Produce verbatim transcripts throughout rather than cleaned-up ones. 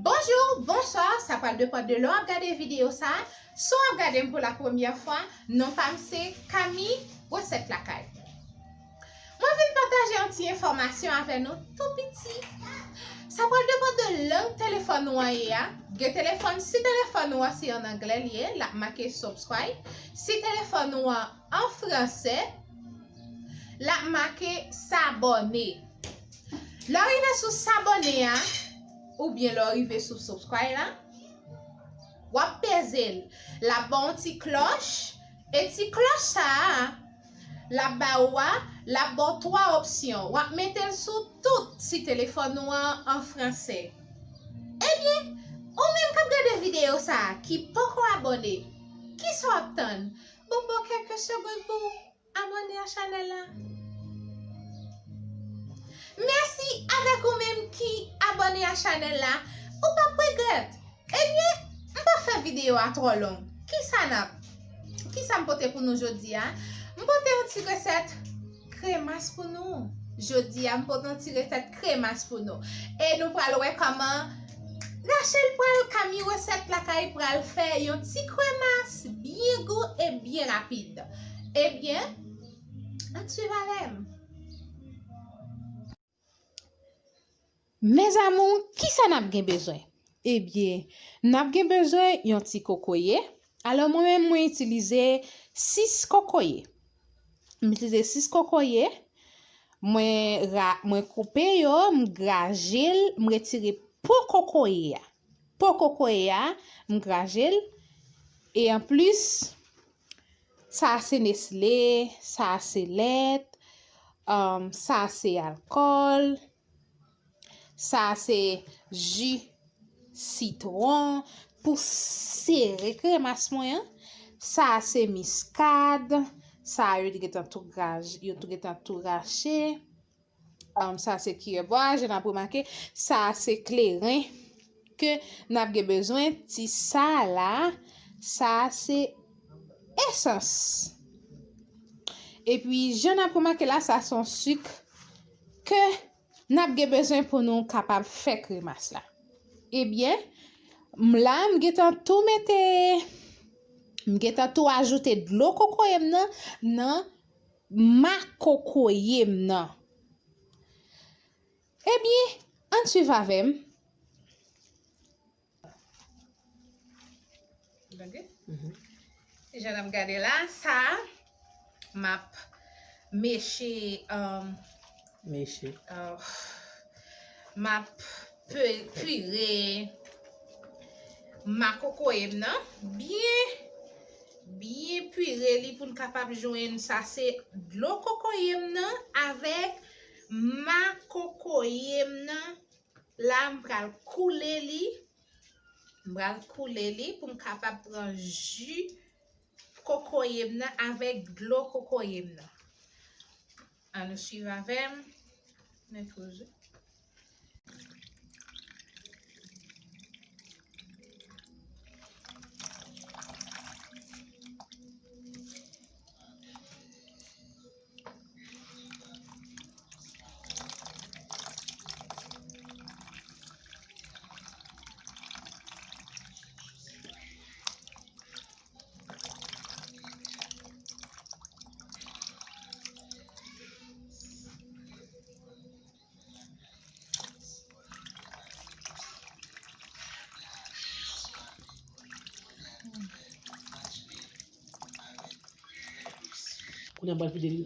Bonjou, bonswa, sa pral depann de lè w ap gade videyo sa a. Si w ap gade m pou la premyè fwa, non pa m se Kami, resèt lakay. Mwen vin pataje yon ti enfòmasyon avè nou tou piti. Sa pral depann de lang telefòn ou an ye a. Gen telefòn, si telefòn ou an se an anglè li ye, l ap make subscribe. Si telefòn ou an an fransè, l ap make s'abonner. Lè w rive sou s'abonner a, oubyen lè w rive sou subscribe la, w ap peze l. L ap ba w yon ti klòch, e ti klòch sa a, l ap ba ou a, l ap ba w twa opsyon. W ap mete l sou tout si telefòn ou an an fransè. Ebyen, ou menm k ap gade videyo sa a, ki poko abòne, kisa w ap tann? Bon, pran kèk segonn pou w abòne a chanèl la. Mèsi avèk ou menm ki abòne a chanèl la. Ou p ap regrèt. Ebyen, m p ap fè videyo a twò long. Kisa n ap, kisa m pote pou nou jodi a? M pote yon ti resèt kremas pou nou. Jodi a, m pote yon ti resèt kremas pou nou. E nou pral wè kòman Rachel pral, Kami resèt lakay pral fè yon ti kremas byen gou e byen rapid. Ebyen, ann swiv avè m. Mes amours, kisa n ap gen bezwen? Ebyen, n ap gen bezwen yon ti kokoye. Alò, mwen menm, mwen itilize sis kokoye. M itilize sis kokoye. Mwen ra-, mwen koupe yo, m graje l, m retire po kokoye a. Po kokoye a, m graje l. E anplis, sa a se Nestlé, sa a se lèt, um, sa a se alkòl, sa a se ji sitwon pou sere kremas mwen an. Sa a se miskad, sa a yo te gentan tou graj-, yo tou gentan tou rache. Um, sa se kiyè bwa, jan n ap remake, sa se kleren ke n ap gen bezwen. Ti sa la, sa se esans. Epi, jan n ap remake la, sa se yon sik ke n ap gen bezwen pou nou kapab fè kremas la. Ebyen, m la, m gentan tou mete, m gentan tou ajoute dlo kokoye m nan, nan ma kokoye m nan. Ebyen, ann swiv avè m. Tande? Mhm. Jan n ap gade la, sa, m ap meche, um, meche. Uh, m ap pe-, pire ma kokoye m nan. Byen, byen pire li pou n kapab jwenn sa se dlo kokoye m nan avèk ma kokoye m nan. La, m pral koule li. M pral koule li pou m kapab pran ji kokoye m nan avèk dlo kokoye m nan. Ann nou swiv avè m. Mwen poze. Kounye a m pral vide l.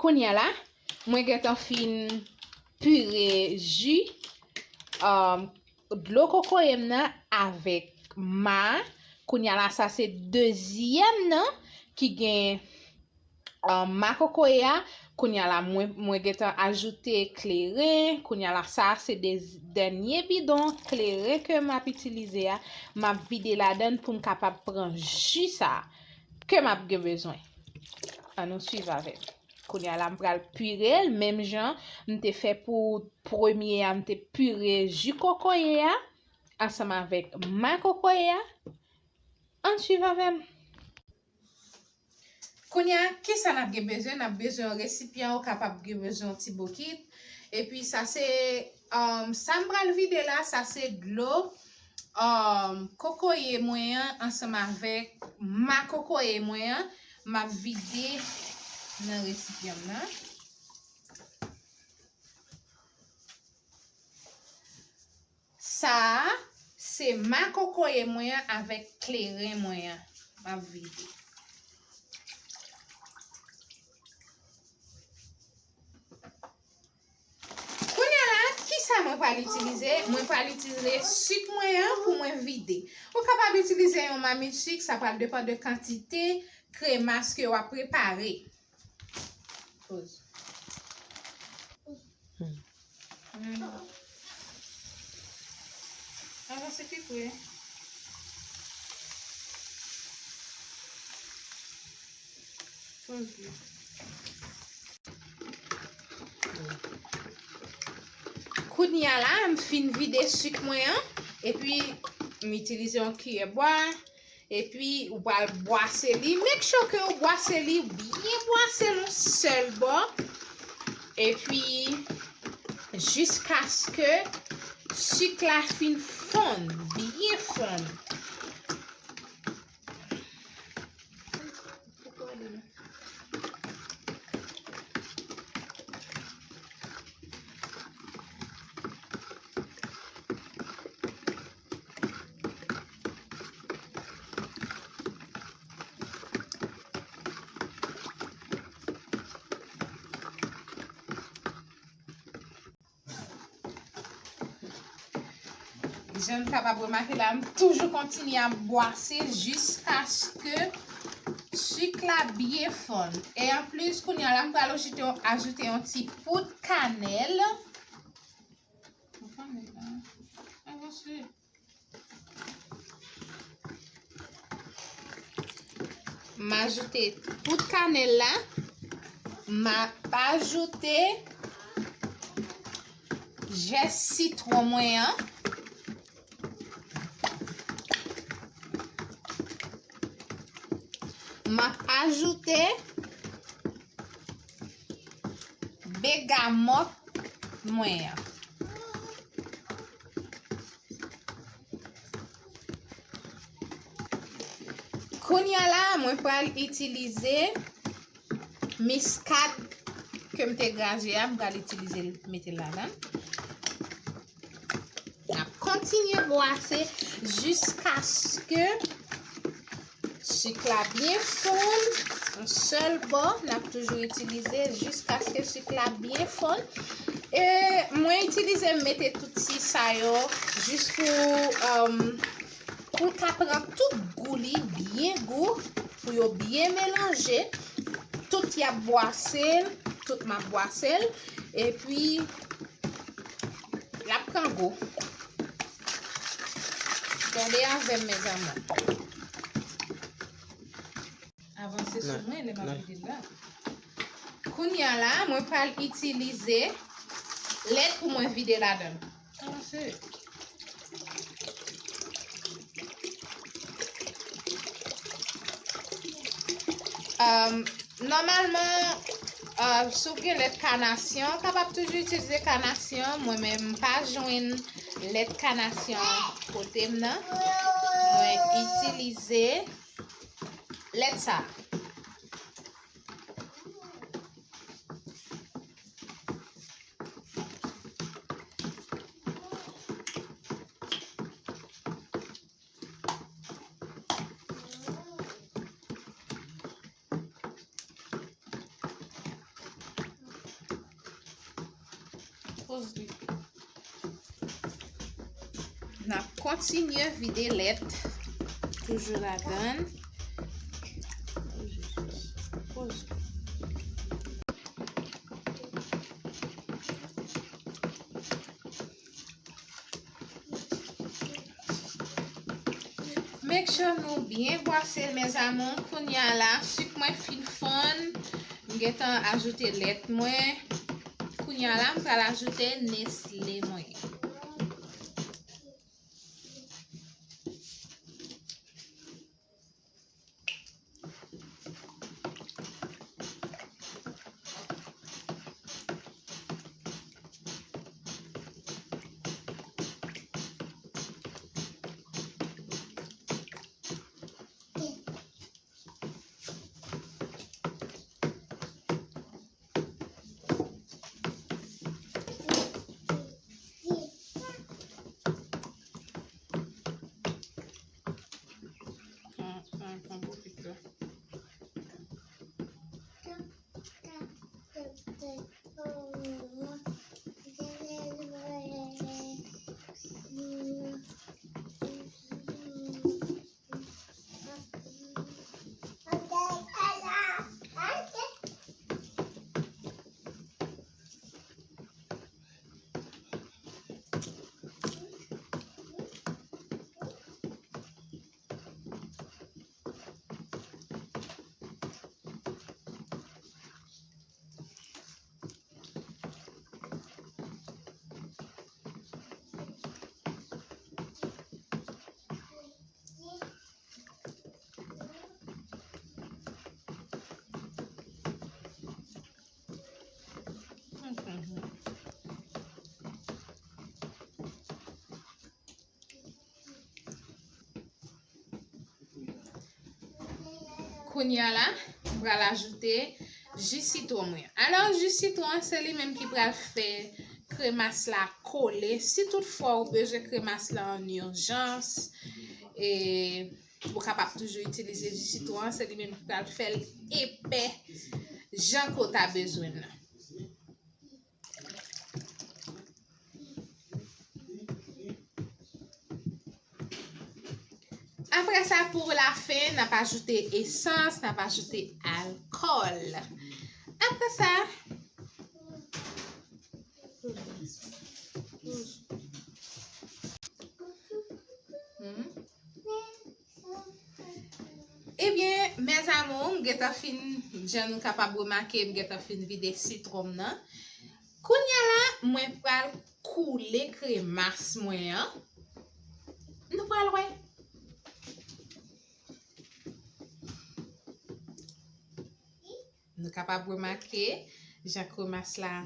Kounye a la, mwen gentan fin pire ji, um, dlo kokoye m nan avèk ma. Kounye a la, sa se dezyèm nan ki gen, um, ma kokoye a. Kounye a la, mwen, mwen gentan ajoute kleren. Kounye a la, sa se de-, dènye bidon kleren ke m ap itilize a. M ap vide ladan l pou m kapab pran ji sa a ke m ap gen bezwen. Ann nou swiv avè m. Kounye a la, m pral pire l, menm jan m te fè pou premye a, m te pire ji kokoye a, ansanm avèk ma kokoye a. Ann swiv avè m. Kounye a, kisa n ap gen bezwen? N ap bezwen yon resipyan, ou kapab gen bezwen yon ti bokit. Epi sa se Um, sa m pral vide la, sa se dlo, um, kokoye mwen an ansanm avèk ma kokoye mwen an. M ap vide nan resipyan m nan. Sa a, se ma kokoye mwen an avèk kleren mwen an. M ap vide. Kounye a la, kisa mwen pral itilize? Mwen pral itilize sik mwen an pou mwen vide. Ou kapab itilize yon mamit sik, sa pral depann de kantite kremas ke w ap prepare. Poz. Hmm. Avanse pi pre. Poz li. Kounye a la, m fin vide sik mwen an, epi m itilize yon kiyè bwa, epi ou pral bwase li. Make sure ke ou bwase li, byen bwase l yon sèl bò, epi jiskaske sik la fin fonn, byen fonn. Jan n kapab remake la, m toujou kontinye ap bwase jiskaske sik la byen fonn. E anplis, kounye a la, m pral ajoute, ajoute yon ti poud kanèl. Kanèl la. Avanse. M ajoute poud kanèl la. M ap ajoute zès sitwon mwen an. M ap ajoute begamòt mwen an. Kounye a la, mwen pral itilize miskad ke m te graje a, m pral itilize l, mete l ladan. N ap kontinye bwase jiskaske sik la byen fonn, yon sèl bò, n ap toujou itilize jiskaske sik la byen fonn. E mwen itilize, m mete tout ti sa yo jis pou, um, pou l ka pran tout gou li, byen gou, pou yo byen melanje. Tout y ap bwase l, tout m ap bwase l, epi l ap pran gou. Gade avè m, mes amours. Avanse sou mwen, lè m ap vide l la. Kounye a la, mwen pral itilize lèt pou mwen vide ladan l. Avanse. Um, nòmalman, uh, si w gen lèt kanasyon, w kapab toujou itilize kanasyon. Mwen menm, m pa jwenn lèt kanasyon kote m nan. Mwen itilize lèt sa. Poz li. N ap kontinye vide lèt toujou ladan l. Poz li. Make sure nou byen bwase l, mes amours. Kounye a la, sik mwen fin fonn. M gentan ajoute lèt mwen. Kounye a la, m pral ajoute Nestlé mwen. Mwen pran bourik la. Kounye a la, m pral ajoute ji sitwon mwen. Alò, ji sitwon an, se li menm ki pral fè kremas la kole. Si toutfwa ou bezwen kremas la an ijans, e, ou kapab toujou itilize ji sitwon an, se li menm ki pral fè l epè jan ke w ta bezwen l lan. Apre sa, pou lafen, n ap ajoute esans, n ap ajoute alkòl. Apre sa, hmm. Ebyen, mes amours, m gentan fin, jan nou kapab remake, m gentan fin vide sitwon m nan. Kounye a la, mwen pral koule kremas mwen an. Nou pral wè. Nou kapab remake jan kremas la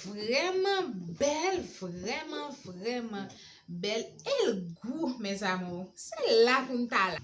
vrèman bèl, vrèman, vrèman bèl. E l gou, mes amours. Se la pou n ta la.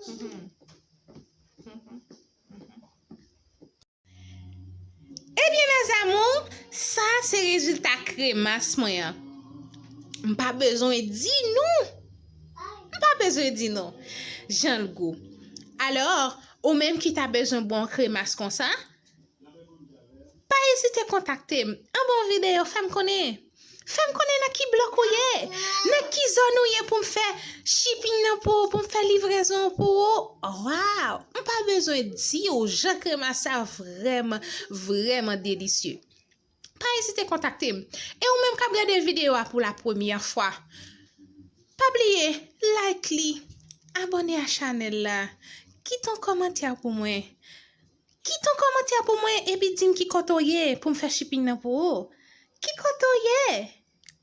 Mhm. Mhm. Mhm. Ebyen, mes amours, sa se rezilta kremas mwen an. M pa bezwen di nou. M pa bezwen di nou. Jan l gou. Alò, ou menm ki ta bezwen bon kremas konsa, pa ezite kontakte m. Anba yon videyo, fè m konnen. Fè m konnen nan ki blòk ou ye, nan ki zòn ou ye pou m fè shipping nan pou ou, pou m fè livrezon an pou ou. Waw! M pa bezwen di w jan kremas sa vrèman, vrèman delisye. Pa ezite kontakte m. E ou menm k ap gade videyo a pou la premyè fwa, pa bliye like li, abòne a chanèl la, kite yon kòmantè pou mwen. Kite yon kòmantè pou mwen epi di m ki kote w ye pou m fè shipping nan pou ou. Ki kote w ye?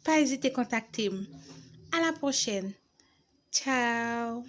Pa ezite kontakte m. A la pwochèn. Tchao.